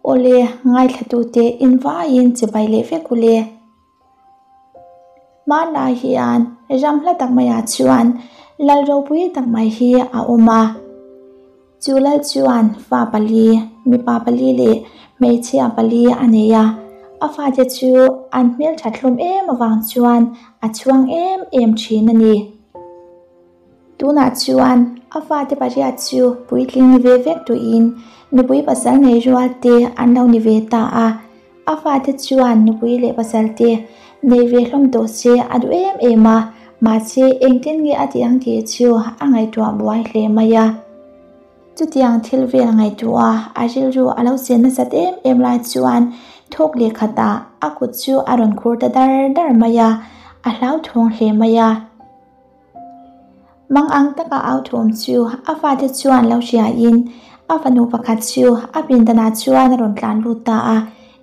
Awle, ngaithlatute in vaiin chibai leh vek u le. Hmanlai hian ram hla tak maiah chuan lal ropui tak mai hi a awm a. Chu lal chuan fa pali, mipa pali leh hmeichhia pali a nei a. A fate chu an hmelthat hlawm em avang chuan a chhuang em em thin a ni. Tunah chuan a fate pariat chu puitling ni ve vek tuin nupui pasal nei rual te an lo ni ve ta a. A fate chuan nupui leh pasal te nei ve hlawm tawh se a duh em em a, mahse engtin nge a tih ang tih chu a ngaihtuah buai hle mai a. Chutiang thil vel ngaihtuah a rilru a lo chen nasat em em lai chuan thawk leh khatah a kut chu a rawn khur ta dar dar mai a, a hlauthawng hle mai a. Mang ang taka au thawm chu a fate chuan lo hriain a fanu pakhat chu a pindanah chuan a rawn tlan lut ta a,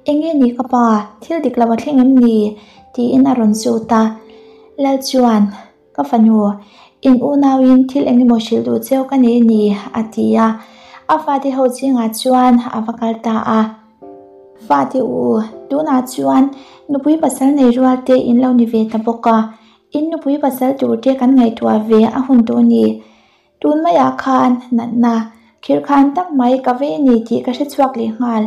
Enge ni ka pa, thil dik lo a thleng em ni? tiin a rawn zut a. Lal chuan, Ka fanu, in unauin thil eng emaw hrilh duh cheu ka nei a ni, a ti a. A fate ho zingah chuan a va kal ta a. Fate u, tunah chuan nupui pasal nei rual te in lo ni ve ta bawk a, In nupui pasal tur te kan ngaihtuah ve a hun tawh ni. Tun maiah khan natna khirkhan tak mai ka vei ni tih ka hre chhuak leh nghal.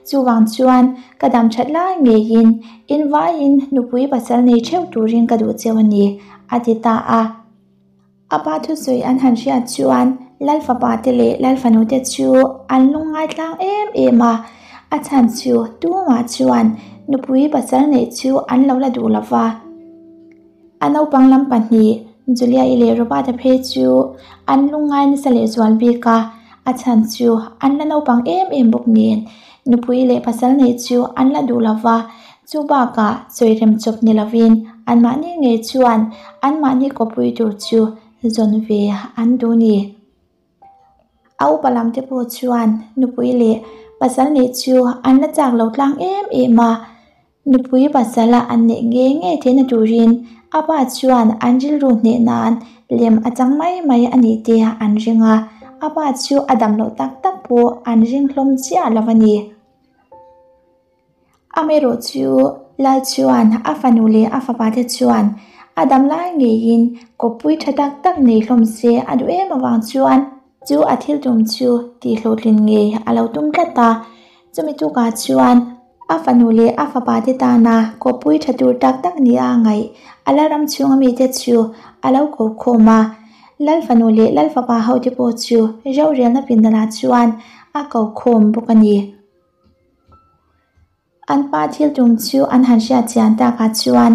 Chuvang chuan ka dam that lai ngeiin in vaiin nupui pasal nei theuh turin ka duh cheu a ni, a ti ta a. A pa thusawi an han hriat chuan Lal fapa te leh Lal fanu te chu an lungngai tlang em em a, a chhan chu tumah chuan nupui pasal neih chu an lo la duh lo va. A naupang lam pahnih Julia-i leh Robert-a phei chu an lungngai nasa lehzual bik a, a chhan chu an la naupang em em bawk nen nupui leh pasal neih chu an la duh lo va. Chu bakah chawirem chawp ni lovin anmahni ngei chuan anmahni kawpui tur chu zawn ve an duh ni. A upa lam te pawh chuan nupui leh pasal neih chu an la chak lo tlang em em a, nupui pasala an neih ngei ngei theihna turin a pa chuan an rilru hneh nan lem a chang mai mai a nih te an ring a, a pa chu a dam loh tak tak pawh an ring hlawm chiah lo a ni. Amaherawh chu Lal chuan a fanu leh a fapa te chuan a dam lai ngeiin kawppui tha tak tak nei hlawm se a duh em avang chuan chu a thil tum chu tih hlawhtlin ngei a lo tum tlat a. Chumi tukah chuan a fanu leh a fapa te tana kawppui tha tur tak tak nia a ngaih a la ram chhunga mite chu a lo ko khawm a. Lal fanu leh Lal fapa hote pawh chu rorelna pindanah chuan a ko khawm bawk a ni. An pa thil tum chu an han hriat chian takah chuan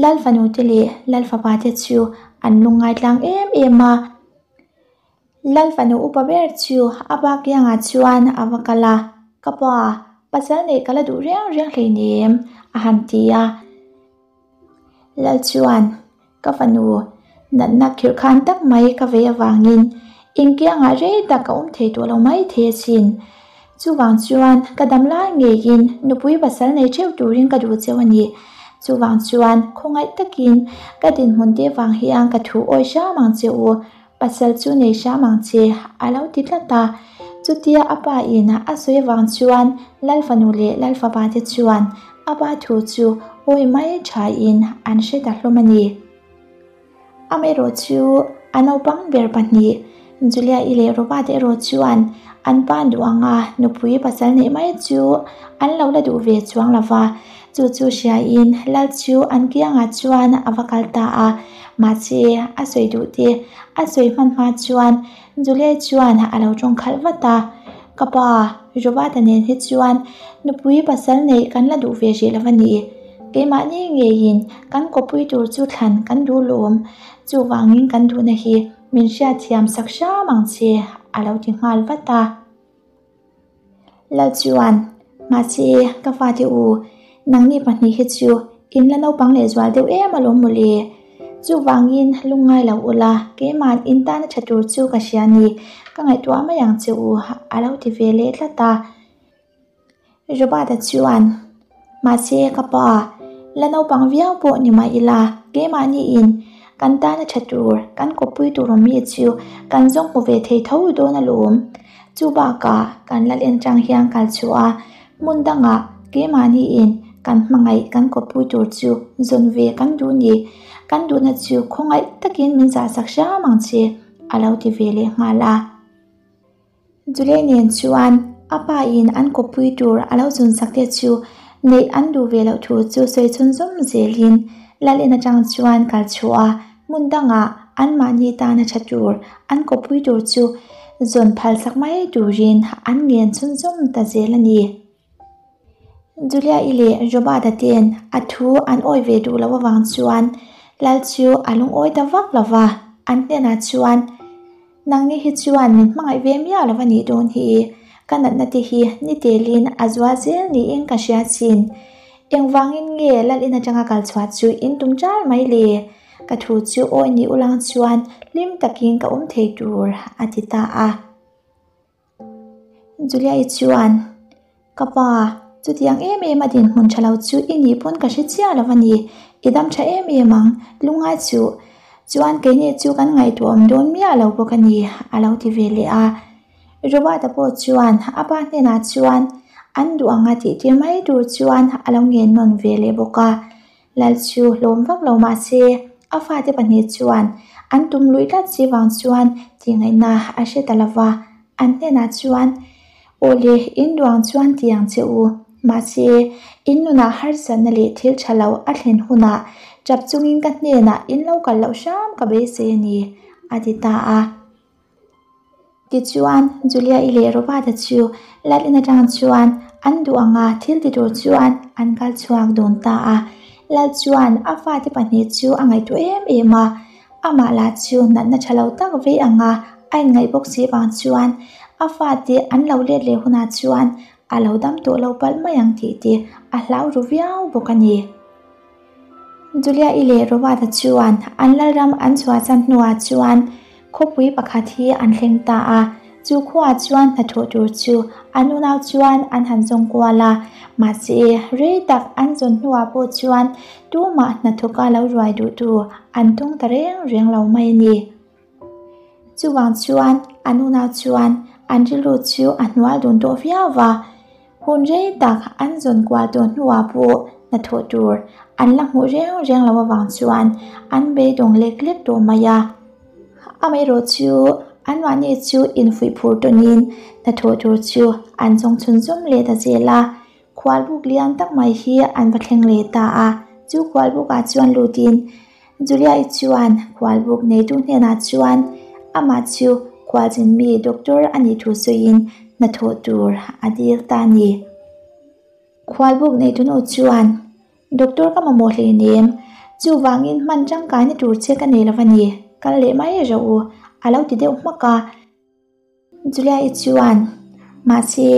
Lal fanu te leh Lal fapa te chu an lungngai tlang em em a. Lal fanu upa ber chu a pa kiangah chuan a va kal a, Ka pa, pasal neih ka la duh riang riang hleinem, a han ti a. Lal chuan, Ka fanu, natna khirh khan tak mai ka vei avangin engkiangah rei tak ka awm thei tawh lo mai thei asin. Chuvang chuan ka dam lai ngeiin nupui pasal nei theuh turin ka duh cheu a ni. Chuvang chuan khawngaih takin ka dinhmun te vang hian ka thu awi hram ang che u, pasal chu nei hram ang che, a lo ti tlat a. Chutia a pa in a sawi avang chuan Lal fanu leh Lal fapa te chuan A pa thu chu awi mai thain an hre ta hlawm a ni. Amaherawh chu a naupang ber pahnih Julia-i leh Robert erawh chuan an pa duh anga nupui pasal neih mai chu an lo la duh ve chuang lo va. Chu chu hriain Lal chu an kiangah chuan a va kal ta a, mahse a sawi duh te a sawi hman hma chuan Julia-i chuan a lo tawng khalh vat a, Ka pa, Robert-a nen hi chuan nupui pasal neih kan la duh ve rih lo a ni. Keimahni ngeiin kan kawpui tur chu thlan kan duh lawm. Chuvangin kan duhna hi min hriatthiam sak hram ang che, a lo ti nghal vat a. Lal chuan, Mahse, ka fate u, nangni pahnih hi chu in la naupang lehzual deuh em alawm mawle. Chuvangin lungngai lo ula, keimah in tana tha tur chu ka hria ni, ka ngaihtuah mai ang che u, a lo ti ve leh tlat a. Robert-a chuan, Mahse, ka pa, la naupang viau pawh ni mah ila, keimahniin kan tana tha tur, kan kawppui tur awm mi chu kan zawng hmu ve thei tho dawn alawm. Chu bakah kan lal en chang hian kal chhuah a, Hmun dangah keimahniin kan hmangaih kan kawppui tur chu zawn ve kan duh ni. Kan duhna chu khawngaih takin min zahsak hram ang che, a lo ti ve leh nghal a. Julie nen chuan a pa in an kawppui tur a lo zawnsak te chu neih an duh ve loh thu chu sawi chhunzawm zelin Lal in atang chuan kal chhuah a, hmun dangah anmahni tana tha tur an kawppui tur chu zawn phalsak mai turin an ngen chhunzawm ta zel a ni. Julia-i leh Robert-a ten a thu an awi ve duh loh avang chuan Lal chu a lungawi ta vak lo va, an hnenah chuan, Nangni hi chuan min hmangaih ve miah lo a nih dawn hi, ka natna te hi ni telin a zual zel niin ka hria chin. Engvangin nge Lal in atanga kal chhuah chu in tum ṭal mai le? Ka thu chu awi ni ulang chuan hlim takin ka awm thei tur, a ti ta a. Julia-i chuan, Ka pa, chutiang em em a dinhmun tha lo chu i nih pawn ka hre chiah lo a ni. I dam tha em em ang, lungngai chuh. Chuan keini chu kan ngaihtuah awm dawn miah lo bawk a ni, a lo ti ve leh a. Robert-a pawh chuan a pa hnenah chuan an duh anga tihtir mai tur chuan a lo ngen nawn ve leh bawk a. Lal chu hlawm vak lo mahse a fate pahnih chuan an tum luih tlat si vang chuan tih ngaihna a hre ta lo va, an hnenah chuan, Aw le, in duang chuan ti ang che u, mahse in nunah harsatna leh thil tha lo a thlen hunah tap chungin ka hnenah in lo kal loh hram ka beisei a ni, a ti ta a. Tichuan, Julia-i leh Robert-a chu Lalin atang chuan an duh anga thil ti tur chuan an kal chhuak dawn ta a. Lal chuan a fate pahnih chu a ngaihtuah em em a, amah lah chu natna tha lo tak vei anga a inngaih bawk si vang chuan a fate an lo let leh hunah chuan a lo dam tawh lo palh mai ang tih te a hlau ru viau bawk a ni. Julia-i leh Robert-a chuan an lalram an chhuahsan hnuah chuan khawpui pakhat hi an thleng ta a, chu khuaah chuan hnathawh tur chu an unau chuan an han zawng kual a, mahse rei tak an zawn hnuah pawh chuan tumah hnathawka lo ruai duhtu an tawng ta reng reng lo mai a ni. Chuvang chuan an unau chuan an rilru chu a hnual dun tawh viau va, hun rei tak an zawn kual tawh hnuah pawh hnathawh tur an la hmuh reng reng lo avang chuan an beidawng lek lek tawh mai a. Amaherawh chu anmahni chu infuih phur tawnin hnathawh tur chu an zawng chhunzawm leh ta zel a, khualbuk lian tak mai hi an va thleng leh ta a, chu khualbukah chuan lutin Julia-i chuan khualbuk neitu hnenah chuan amah chu khualzin mi doctor a nih thu sawiin hnathawh tur a dil ta a ni. Khualbuk neitunu chuan, Doctor ka mamawh hleinem, chuvangin hman tangkaina tur che ka nei lo a ni, kal leh mai rawh u, a lo ti deuh hmak a. Julia-i chuan, Mahse,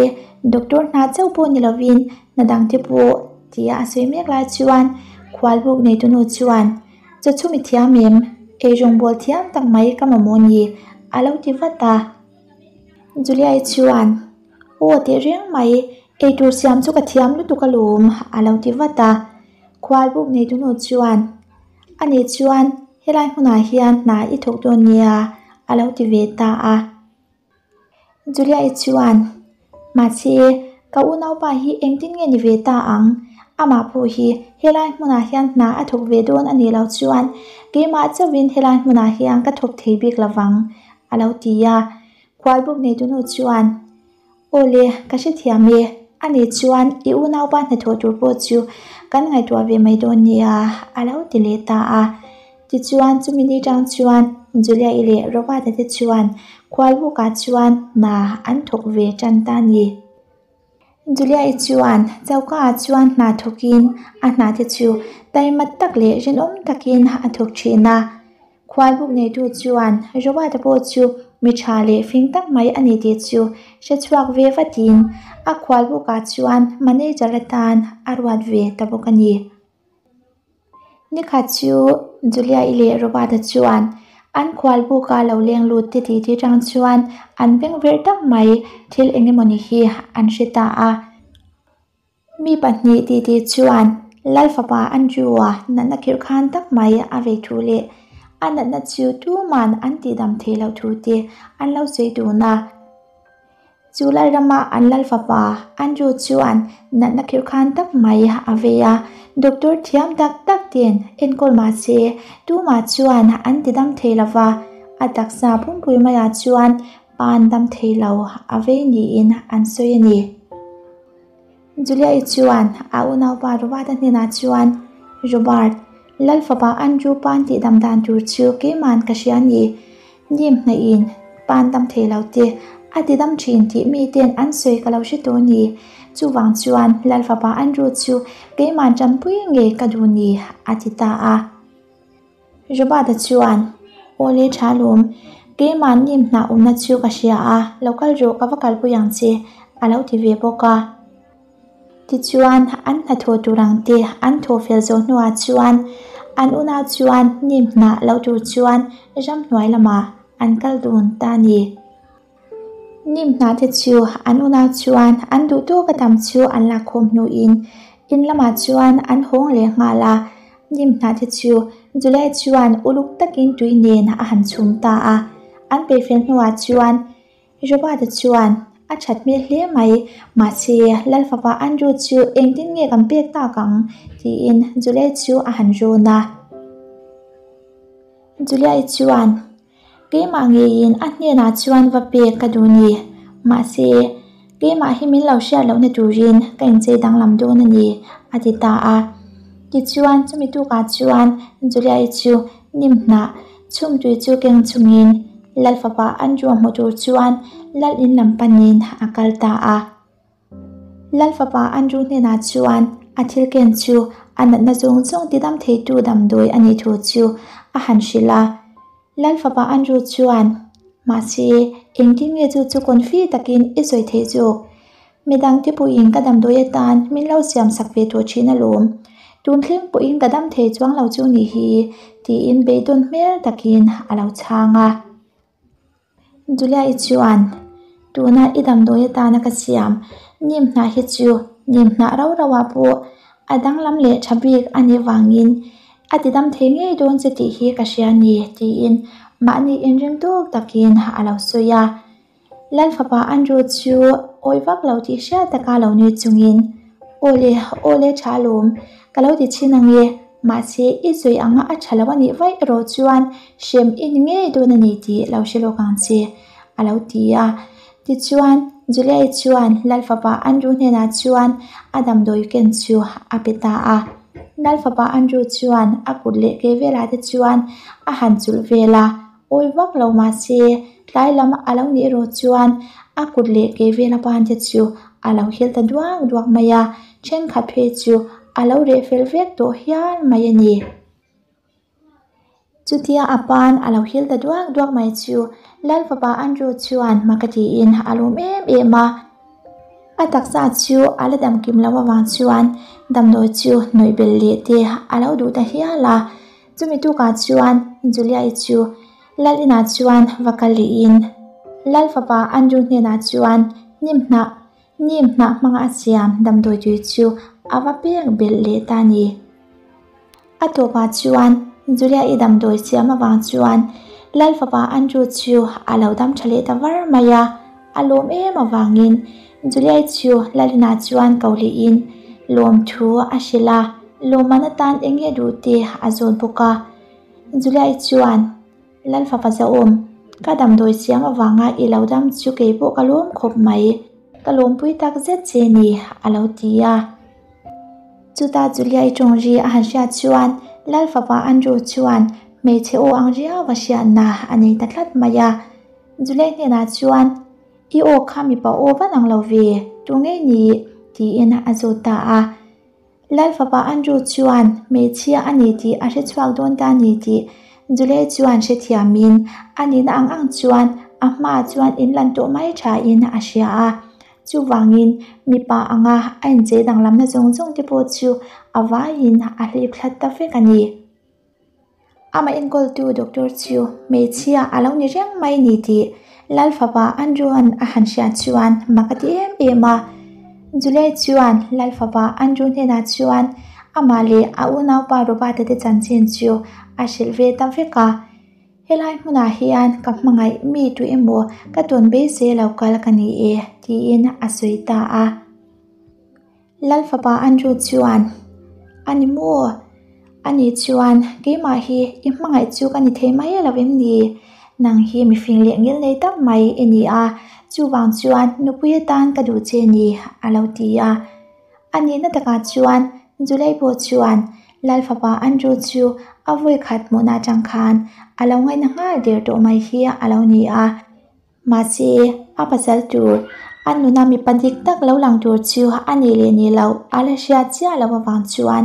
doctor hna chauh pawh ni lovin hna dangte pawh tia a sawi mek lai chuan khualbuk neitunu chuan, Chawchhum i thiam em? Eirawngbawl thiam tak mai ka mamawh ni, a lo ti vat a. Julia-i chuan, Aw teh reng mai, eitur siam chu ka thiam lutuk alawm, a lo ti vat a. Khualbuk neitunu chuan, Ani chuan helai hmunah hian hna i thawk dawn nia a lo ti ve ta a. Julia-i chuan, Mahse, ka unaupa hi engtin nge ni ve ta ang? Amah pawh hi helai hmunah hian hna a thawk ve dawn a nih loh chuan keimah chauhin helai hmunah hian ka thawk thei bik lovang, a lo ti a. Khualbuk neitunu chuan, Aw le, ka hrethiam e. Ani chuan i unaupa hnathawh tur pawh chu kan ngaihtuah ve mai dawn nia, a lo ti leh ta a. Tichuan, chumi ni tang chuan Julia-i leh Robert-a te chuan khualbukah chuan hna an thawk ve tan ta a ni. Julia-i chuan choka-ah chuan hna thawkin a hna te chu taima tak leh rinawm takin a thawk thin a. Khualbuk neitu chuan Robert-a pawh chu mi tha leh fing tak mai a ni tih chu hre chhuak ve vatin a khualbukah chuan manager atan a ruat ve ta bawk a ni. Nikhat chu Julia-i leh Robert-a chuan an khualbuka lo leng lut te titi tang chuan an beng verh tak mai thil eng emawni hi an hre ta a. Mi pahnih titi chuan Lal fapa Andrew-a natna khirh khan tak mai a vei thu leh a natna chu tuman an tihdam thei loh thu te an lo sawi dun a. Chu Lalrama an lal fapa Andrew chuan natna khirhkhan tak mai a vei a, doctor thiam tak tak ten enkawl mah se tumah chuan an ti dam thei lo va, a taksa pumpui maiah chuan pan dam thei lo a vei niin an sawi a ni. Julia-i chuan a unaupa Robert-a hnenah chuan, Robert, Lal fapa Andrew pan tihdam dan tur chu keiman ka hria a ni. Nim hnaihin pan dam thei lo te a tidam thin tih miten an sawi ka lo hre tawh a ni. Chuvang chuan Lal fapa Andrew chu keiman tanpui ngei ka duh ni, a ti ta a. Robert-a chuan, Aw le tha lawm, keimah nim hnah awmna chu ka hria a, lo kal rawh ka va kalpui ang che, a lo ti ve bawk a. Tichuan, an hnathawh tur ang te an thawh fel zawh hnuah chuan an unau chuan nim hnah loh tur chuan ramhnuai lamah an kal dun ta a ni. Nim hnah te chu an unau chuan an duh tawk a tam chu an lakkhawm hnuin in lamah chuan an hawng leh nghal a. Nim hnah te chu July chuan uluk takin tui nen a han chhum ta a. An peihfel hnuah chuan Robert-a chuan a that hmel hle mai, mahse Lalfapa Andrew chu engtin nge kan pek tak ang? tiin July chu a han rawn a. July chuan Keimah ngeiin a hnenah chuan va pek ka duh ni. Mahse, keimah hi min lo hriat lohna turin ka inchei danglam dawn a ni, a ti ta a. Tichuan, chumi tukah chuan Julia-i chu hnim hnah chhumtui chu keng chungin Lal fapa Andrew-a hmu tur chuan Lal in lam panin a kal ta a. Lal fapa Andrew hnenah chuan a thil ken chu a natna zawng zawng tidam theitu damdawi a nih thu chu a han hrilh a. Lal fapa Andrew chuan, Mahse, engtin nge chu chu confi takin i sawi theih zawk? Midangte pawhin ka damdawi atan min lo siam sak ve tawh thin alawm. Tun thleng pawhin ka dam thei chuang lo chu nih hi, tiin beidawn hmel takin a lo chhang a. Julia-i chuan, Tuna i damdawi atana ka siam nim hnah hi chu nim hnah rau rau ah pawh a danglam leh tha bik a nih vangin a ti dam thei ngei dawn che tih hi ka hria a ni, tiin mahni inring tawk takin a lo sawi a. Lal fapa Andrew chu awi vak lo tih hriat taka lo nui chungin, Aw le, aw le tha alawm, ka lo ti chhin ange, mahse i sawi anga a tha lo a nih vaih erawh chuan hrem i ni ngei dawn a ni tih lo hre lawk ang che, a lo ti a. Tichuan, Julia-i chuan Lal fapa Andrew hnenah chuan a damdawi ken chu a pe ta a. Lal fapa Andrew chuan a kut leh ke velah te chuan a han chulh vel a, Awi vak lo mahse, tlai lam a lo nih erawh chuan a kut leh ke vela ban te chu a lo hil ta duak duak mai a, thenkhat phei chu a lo reh fel vek tawh hial mai a ni. Chutia a ban a lo hil ta duak duak mai chu Lal fapa Andrew chuan hma ka tiin a lawm em em a. A taksa chu a la dam kim loh avang chuan damdawi chu hnawih belh leh te a lo duh ta hial a. Chumi tukah chuan Julia-i chu Lal inah chuan va kal lehin Lal fapa Andrew hnenah chuan hnim hnah hnim hnah hmanga a siam damdawi tui chu a va pek belh leh ta a ni. A tawpah chuan Julia-i damdawi siam avang chuan Lal fapa Andrew chu a lo dam tha leh ta var mai a, a lawm em avangin Julia-i chu Lal inah chuan ko lehin lawmthu a hrilh a. Lawmman atan eng nge duh te a zawt bawk a. Julia-i chuan, Lal fapa zahawm, ka damdawi siam avanga i lo dam chu kei pawh ka lawm khawp mai. Ka lawmpui tak zet che ni, a lo ti a. Chutah Julia-i tawng ri a han hriat chuan Lal fapa Andrew chuan hmeichhe aw ang riau va hriatna a nei ta tlat mai a. Julia-i hnenah chuan, I aw kha mipa aw van ang lo ve, tu ngei ni? tiin a zawt ta a. Lal fapa Andrew chuan hmeichhia a ni tih a hre chhuak dawn ta a ni tih Julie chuan hrethiamin a nihna ang ang chuan a hmaah chuan inlan tawh mai thain a hria a. Chuvangin mipa anga a inchei danglamna zawng zawng te pawh chu a vaiin a hlip thlat ta vek a ni. Amah enkawltu doctor chu hmeichhia a lo ni reng mai ni tih Lal fapa Andrew-a'n a han hriat chuan mak a ti em em a. Julie chuan Lal fapa Andrew hnenah chuan amah leh a unaupa Robert-a te chanchin chu a hrilh ve ta vek a. Helai hmunah hian ka hmangaih mi tu emaw ka tawn beisei lo kal ka ni e, tiin a sawi ta a. Lal fapa Andrew chuan, A ni maw? A nih chuan keimah hi i hmangaih chu ka ni thei mai lo em ni? Nang hi mifing leh ngil nei tak mai i ni a, chuvang chuan nupui atan ka duh che ni, a lo ti a. A nihna takah chuan Julie pawh chuan Lal fapa Andrew chu a vawi khat hmuhna atang khan a lo ngaihna nghal der tawh mai hi a lo ni a. Mahse, a pasal tur, a nuna mipa dik tak lo lang tur chu a nih leh nih loh a la hriat chiah loh avang chuan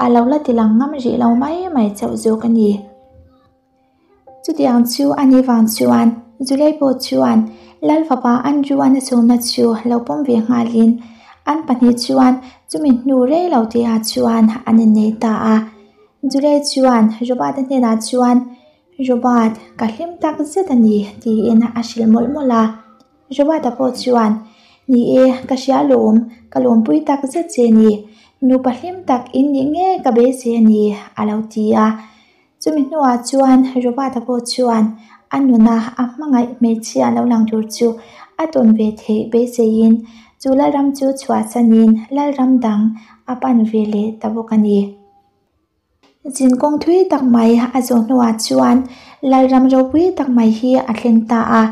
a lo la ti lang ngam rih lo mai mai chauh zawk a ni. Chutiang chu a nih vang chuan Julie pawh chuan Lal fapa Andrew-a'n a sawmna chu lo pawm ve nghalin an pahnih chuan chumi hnu rei lo tihah chuan an innei ta a. Julie chuan Robert-a hnenah chuan, Robert, ka hlim tak zet a ni, tiin a hrilh mawlh mawlh a. Robert-a pawh chuan, Ni e, ka hria lawm, ka lawmpui tak zet che ni. Nupa hlim tak in nih ngei ka beisei a ni, a lo ti a. Chumi hnuah chuan Robert-a pawh chuan a nuna a hmangaih hmeichhia lo lang tur chu a tawn ve theih beiseiin chu Lalram chu chhuahsanin Lalram dang a pan ve leh ta bawk a ni. Zin kawng thui tak mai a zawh hnuah chuan Lalram ropui tak mai hi a thleng ta a,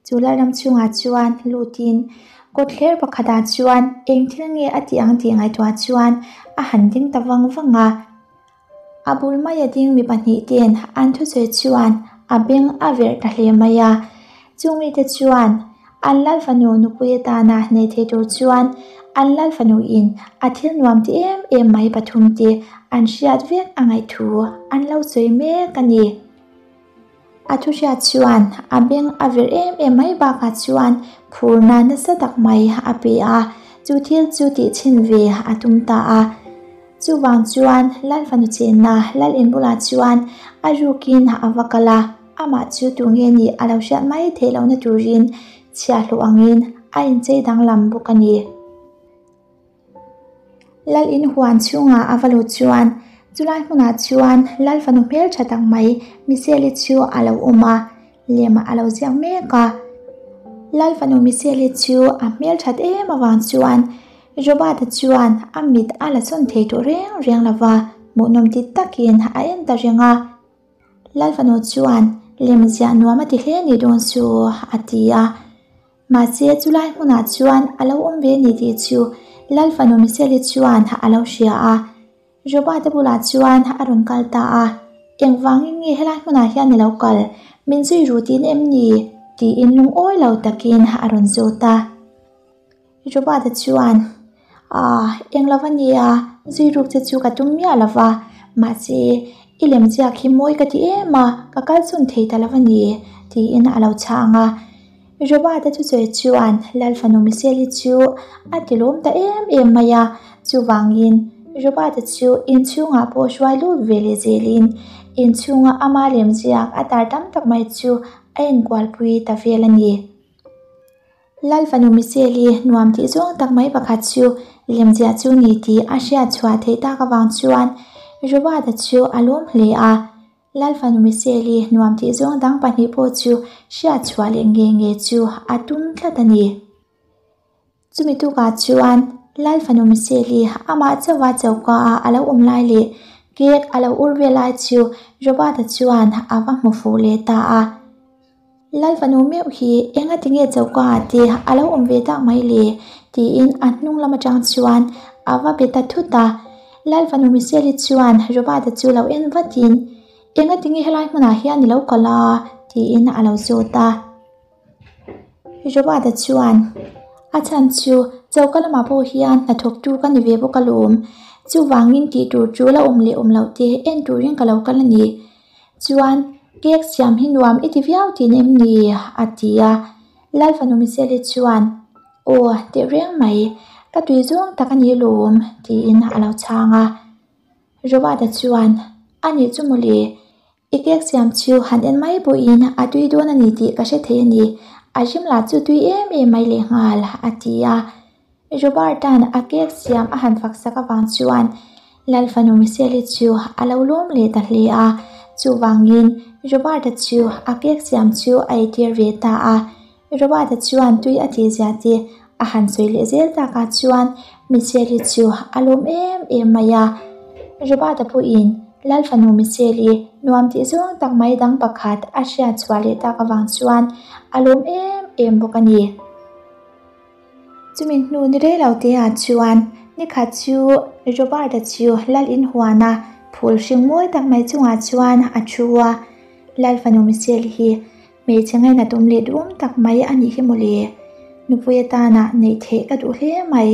chu Lalram chhungah chuan lutin kawtthler pakhatah chuan eng thil nge a tih ang tih ngaihtuah chuan a han ding ta vang vang a. A bul maia ding mi pahnih ten an thusawi chuan a beng a verh ta hle mai a, chung mite chuan an Lal fanu nupui atana nei thei tur chuan an Lal fanu in a thil nuam ti em em mai pathum te an hriat vek a ngaih thu an lo sawi mek a ni. A thu hriat chuan a beng a vir em em mai bakah chuan phurna nasa tak mai a pe a, chu thil chu tih chhin ve a tum ta a. Chuvang chuan Lal fanu chenna Lal in bulah chuan a rukin a va kal a, amah chu tu nge nih a lo hriat mai theih lohna turin chhiahhlawh angin a inchei danglam bawk a ni. Lal in huan chhungah a va lut chuan chulai hmunah chuan Lal fanu hmeltha tak mai Michelle-i chu a lo awm a, lemah a lo ziak mek a. Lal fanu Michelle-i chu a hmelthat em avang chuan Robert-a chuan a mit a la sawn thei tawh reng reng lo va, hmuhnawm ti takin a en ta reng a. Lal fanu chuan lem ziah nuam a ti hle ni dawn chu a ti a. Mahse, chulai hmunah chuan a lo awm ve ni tih chu Lal fanu Michelle-i chuan a lo hria a. Robert-a bulah chuan a rawn kal ta a, Engvangin nge helai hmunah hian i lo kal? Min zui ru tiin em ni? tiin lungawi lo takin a rawn zawt a. Robert-a chuan, Aaa, eng lo va nia, zui ruk che chu ka tum miah lo va, mahse, i lemziak hi mawi ka ti em a, ka kal chhun thei ta lo va ni, tiin a lo chhang a. Robert-a thusawi chuan Lal fanu Michelle-i chu a ti lawm ta em em mai a, chuvangin Robert-a chu inchhungah pawh hruai lut ve leh zelin inchhunga ama lemziak a tar tam tak mai chu a inkualpui ta vel a ni. Lal fanu Michelle-i nuam tih zawng tak mai pakhat chu lemziah chu ni tih a hriat chhuah theih tak avang chuan Robert-a chu a lawm hle a. Lal fanu Michelle-i nuam tih zawng dang pahnih pawh chu hriat chhuah leh nge nge chu a tum tlat a ni. Chumi tukah chuan Lal fanu Michelle-i amah chauha choka a a lo awm lai leh cake a lo ur vel lai chu Robert-a chuan a va hmu fuh leh ta a. Lal fanu meuh hi enga tinge choka ah te a lo awm ve tak mai le? tiin a hnung lam atang chuan a va be ta thut a. Lal fanu Michelle-i chuan Robert-a chu lo en vatin, Enga tinge helai hmunah hian i lo kal a? tiin a lo zawt a. Robert-a chuan, A chhan chu choka lamah pawh hian hnathawktu ka ni ve bawk alawm. Chuvangin tih tur chu la awm leh awm loh te en turin ka lo kal a ni. Chuan cake siam hi nuam i ti viau tih em ni? a ti a. Lal fanu Michelle-i chuan, Aw, teh reng mai, ka tui zawng tak a ni lawm, tiin a lo chhang a. Robert-a chuan, A nih chu mawle, i cake siam chu han en mai pawhin a tui dawn a ni tih ka hre thei a ni, a rim lah chu tui em em mai lehnghal, a ti a. Robert-a'n a cake siam a han fak sak avang chuan Lal fanu Michelle-i chu a lo lawm leh ta hle a. Chuvangin Robert-a chu a cake siam chu a eitir ve ta a. Robert-a chuan tui a tihzia te a han sawi leh zel takah chuan Michelle-i chu a lawm em em mai a. Robert-a pawhin Lal fanu Michelle-i nuam tih zawng tak mai dang pakhat a hriat chhuah leh tak avang chuan a lawm em em bawk a ni. Chumi hnu ni rei lo te ah chuan nikhat chu Robert-a chu Lal inhuana phul hring mawi tak mai chungah chuan a thu a. Lal fanu Michelle hi Hmeichhe ngaihna tum leh duhawm tak mai a nih hi mawle. Nupui atana neih theih ka duh hle mai.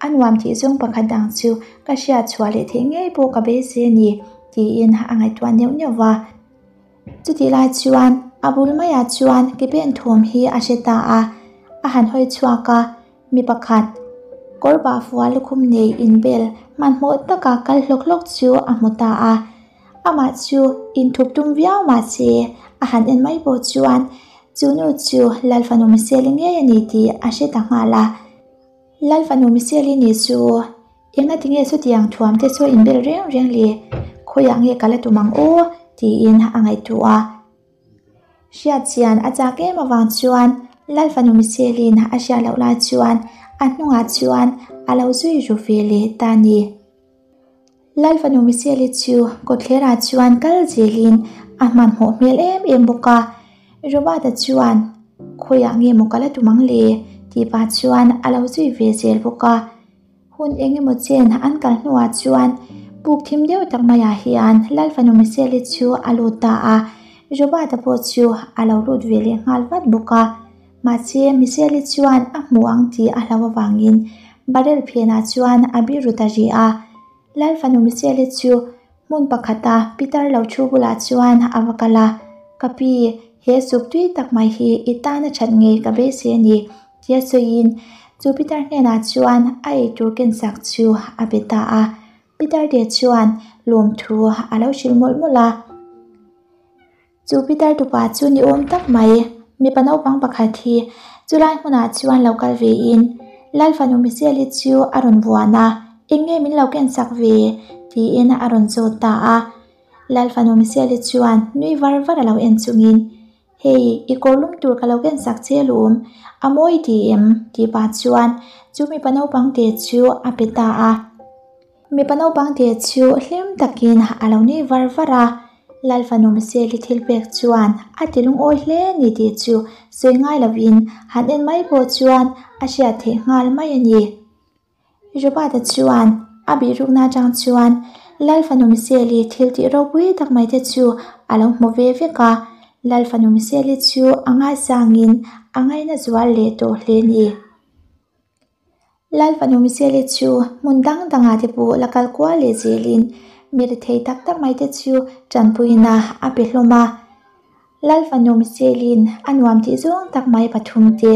A nuam tih zawng pakhat dang chu ka hriat chhuah leh theih ngei pawh ka beisei a ni, tiin a ngaihtuah neuh neuh va. Chutih lai chuan a bul maiah chuan ke pen thawm hi a hre ta a, a han hawi chhuak a. Mi pakhat, kawr bah fual lukhum nei inbel hmanhmawh taka kal hlawk hlawk chu a hmu ta a. Amah chu inthup tum viau mah se, a han en mai pawh chuan chu nu chu Lal fanu Michelle-i ngei a ni tih a hre ta nghal a. Lal fanu Michelle-i ni chu engati nge chutiang thuam te chu a inbel reng reng le? Khawiah nge ka la tum ang aw? tiin a ngaihtuah a. Hriat chian a chak em avang chuan Lal fanu Michelle-in a hriat loh lai chuan a hnungah chuan a lo zui ru ve leh ta a ni. Lal fanu Michelle-i chu kawtthlerah chuan kal zelin a hmanhmawh hmel em em bawk a. Robert-a chuan, Khawiah nge maw ka la tum ang le? tih pah chuan a lo zui ve zel bawk a. Hun eng emaw chen an kal hnuah chuan puk thim deuh tak maiah hian Lal fanu Michelle-i chu a lut ta a, Robert-a pawh chu a lo lut ve leh nghal vat bawk a. Mahse, Michelle-i chuan a hmu ang tih a hlauh avangin barrel phenah chuan a bir ru ta rih a. Lal fanu Michelle-i chu hmun pakhata Peter lo thu bulah chuan a va kal a, Ka pi, he sup tui tak mai hi i tan a that ngei ka beisei a ni, tia sawiin chu Peter hnenah chuan a eitur kensak chu a be ta a. Peter te chuan lawmthu a lo hrilh mawlh mawlh a. Chu Peter tupa chu ni awm tak mai, mipa naupang pakhat hi chulai hmunah chuan lo kal vein Lal fanu Michelle-i chu a rawn vuan a, Eng nge min lo kensak ve? tiin a rawn zawt ta a. Lal fanu Michelle-i chuan nui var var a lo en chungin, Hei, i kawr lum tur ka lo kensak che alawm, a mawi ti em? tih pah chuan chu mipa naupang te chu a pe ta a. Mipa naupang te chu hlim takin a lo nui var var a, Lal fanu Michelle-i thil pek chuan a ti lungawi hle ni tih chu sawi ngai lovin han en mai pawh chuan a hriat theih nghal mai a ni. Robert-a chuan a bihrukna atang chuan Lal fanu Michelle-i thil tih ropui tak mai te chu a lo hmu ve vek a, Lal fanu Michelle-i chu a ngaisangin a ngaina zual leh tawh hle a ni. Lal fanu Michelle-i chu hmun dang dangah te pawh la kal kual leh zelin mi rethei tak tak mai te chu tanpuina a pe hlawm a. Lal fanu Michelle-in a nuam tih zawng tak mai pathum te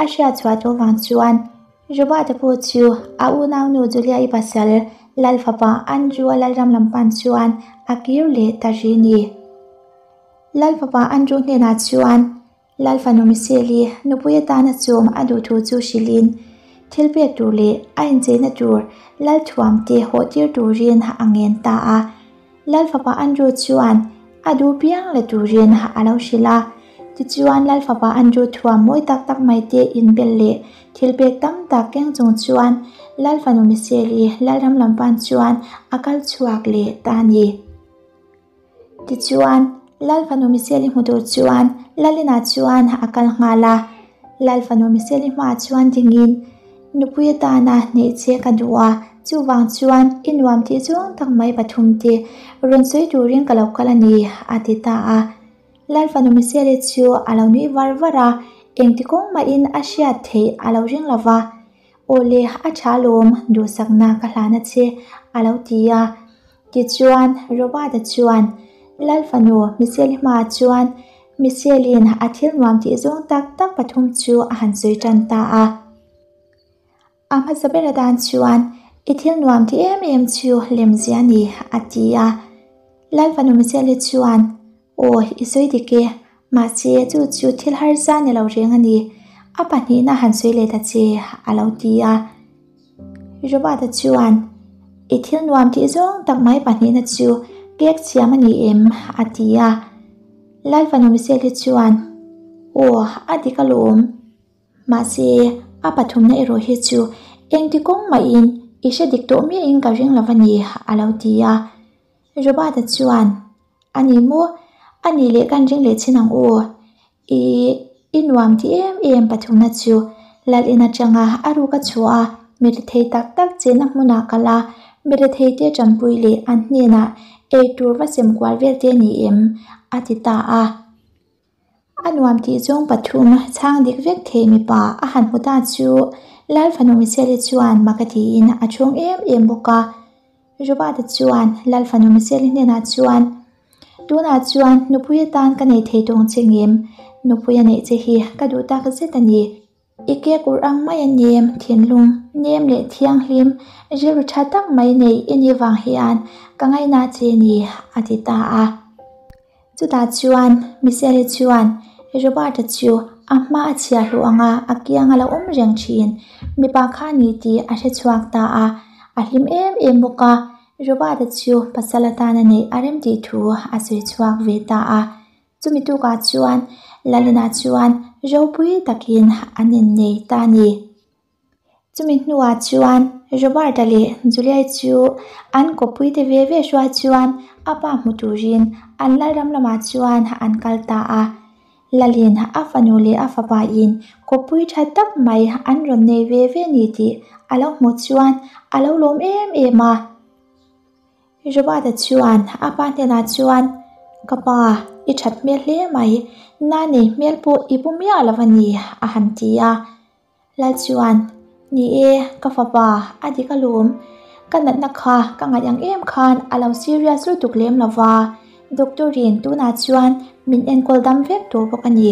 a hriat chhuah tawh vang chuan Robert-a pawh chu a unaunu Julia-i pasal Lal fapa Andrew-a Lalram lam pan chuan a kir leh ta rih a ni. Lal fapa Andrew hnenah chuan Lal fanu Michelle-i nupui atana chawm a duh thu chu hrilhin thil pek tur leh a incheina tur Lal thuam te hawh tir turin a ngen ta a. Lal fapa Andrew chuan a duh piang la turin a lo hrilh a. Tichuan Lal fapa Andrew thuam mawi tak tak mai te inbel leh thil pek tam tak keng chung chuan Lal fanu Michelle-i Lalram lam pan chuan a kal chhuak leh ta a ni. Tichuan, Lal fanu Michelle-i hmu tur chuan Lalina chuan a kal nghal a. Lal fanu Michelle-i hmaah chuan dingin, Nupui atana hneih che ka duh a, chuvang chuan i nuam tih zawng tak mai pathum te rawn sawi turin ka lo kal a ni, a ti ta a. Lal fanu Michelle-i chu a lo nui var var a, engti kawng mahin a hriat theih a lo ring lo va. Awle, a tha lawm, duhsakna ka hlan a che, a lo ti a. Tichuan, Robert-a chuan Lal fanu Michelle-i hmaah chuan Michelle-in a thil nuam tih zawng tak tak pathum chu a han sawi tan ta a. A hmasa ber atan chuan, I thil nuam tih em em chu lemzia a ni, a ti a. Lal fanu Michelle-i chuan, Aw, i sawi dik e, mahse chu chu thil harsa ni lo reng a ni, a pahnihna han sawi leh ta che, a lo ti a. Robert-a chuan, I thil nuam tih zawng tak mai pahnihna chu Cake siam a ni em? a ti a. Lal fanu Michelle-i chuan, Aw, a dik alawm. Mahse, a pathumna erawh hi chu engti kawng mahin i hre dik tawh miahin ka ring lo a ni, a lo ti a. Robert-a chuan, A ni maw? A nih leh kan ring leh chin ang u. I i nuam ti em em pathumna chu Lal in atanga a ruk a chhuah a, mi rethei tak tak chenna hmunah kal a, mi rethei te tanpui leh an hnenah ei tur va sem kual vel te ni em? a ti ta a. A nuam tih zawng pathum chhang dik vek thei mipa a han hmu ta chu Lal fanu Michelle-i chuan mak a tiin a chhung em em bawk a. Robert-a chuan Lal fanu Michelle-i hnenah chuan, Tunah chuan nupui atan ka nei thei tawng che ngem? Nupui a neih che hi ka duh tak zet a ni. I ke kur ang mai a nem, thinlung nem leh thianghlim, rilru tha tak mai nei i nih vang hian ka ngaihna che ni, a ti ta a. Chutah chuan Michelle-i chuan Robert-a chu a hma a chhia hluh anga a kiang a lo awm reng thin mipa kha a ni tih a hre chhuak ta a, a hlim em em bawk a. Robert-a chu pasal atana neih a rem tih thu a sawi chhuak ve ta a. Chumi tukah chuan Lalina chuan ropui takin an innei ta a ni. Chumi hnuah chuan Robert-a leh Julia-i chu an kawppuite ve ve hruai chuan a pa hmu turin an lalram lamah chuan an kal ta a. Lalin a fanu leh a fapain kawppui tha tak mai an rawn nei ve ve ni tih a lo hmuh chuan a lo lawm em em a. Robert-a chuan a pa hnenah chuan, Ka pa, i that hmel hle mai, na nei hmel pawh i pu miah lo a ni, a han ti a. Lal chuan, Ni e, ka fapa, a dik alawm. Ka natna kha ka ngaih ang em khan a lo serious lutuk lem lo va, doctor-in tunah chuan min enkawl dam vek tawh bawk a ni.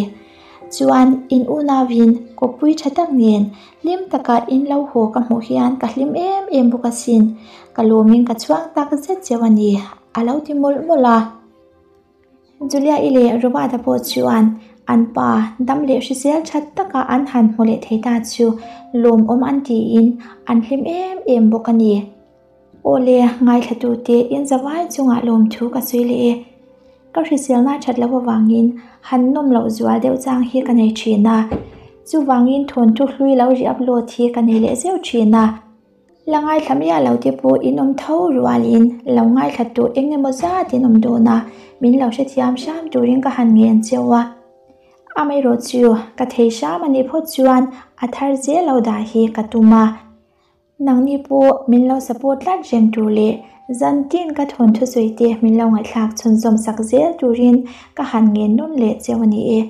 Chuan in unauin kawppui tha tak nen hlim taka in lo haw ka hmuh hian ka hlim em em bawk asin, ka lawmin ka chhuang tak zet cheu a ni, a lo ti mawlh mawlh a. Julia-i leh Robert-a pawh chuan an pa dam leh hrisel that taka an han hmu leh thei ta chu lawmawm an tiin an hlim em em bawk a ni. Aw le, ngaithlatute inzavai chungah lawmthu ka sawi leh e. Ka hriselna that loh avangin han nawm loh zual deuh chang hi ka nei thin a, chuvangin thawnthu hlui lo ri upload hi ka nei leh zeuh thin a. La ngaithla miah lo te pawh in awm tho rualin lo ngaithla tawh eng emaw zat in awm dawn a, min lo hrethiam hram turin ka han ngen cheu a. Amaherawh chu ka thei hram a nih phawt chuan a thar zel lo dah hi ka tum a. Nangni pawh min lo support tlat reng tur leh zan tin ka thawn thusawi te min lo ngaihthlak chhunzawm sak zel turin ka han ngen nawn leh cheu a ni e.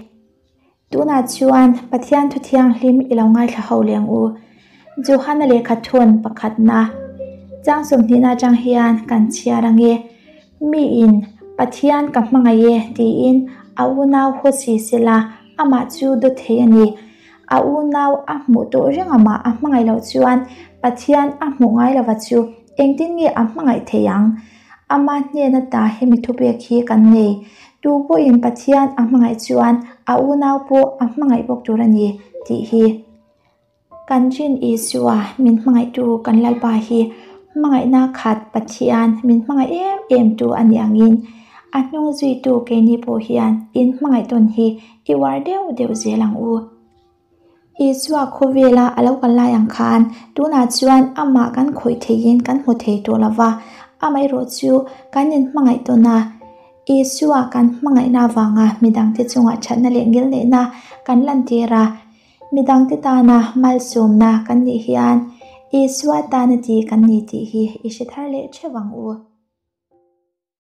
Tunah chuan Pathian thu thianghlim i lo ngaithla ho leng u. Johana lehkha thun pakhatna chang sawmhnihna atang hian kan chhiar ange. Miin Pathian ka hmangaih e tiin a unau haw si sela amah chu dawt thei a ni. A unau a hmuh tawh reng amah a hmangaih loh chuan Pathian a hmuh ngai lova chu engtin nge a hmangaih thei ang? Ama hnen ata hemi thupek hi kan nei. Tu pawhin Pathian a hmangaih chuan a unau pawh a hmangaih bawk tur a ni tih hi. Kan rin Isua min hmangaihtu kan Lalpa hi hmangaihna khat Pathian min hmangaih em em tu a nih angin a hnung zuitu keini pawh hian in hmangaih tawn hi i uar deuh deuh zel ang u. Isua khawvela a lo kal lai ang khan tunah chuan amah kan khawih theihin kan hmu thei tawh lo va, amaherawh chu kan inhmangaih tawn a. Isua kan hmangaihna avanga midangte chungah thatna leh ngilneihna kan lantir a, midangte tana malsawmna kan nih hian Isua tana ti kan ni tih hi i hre thar leh theuh ang u.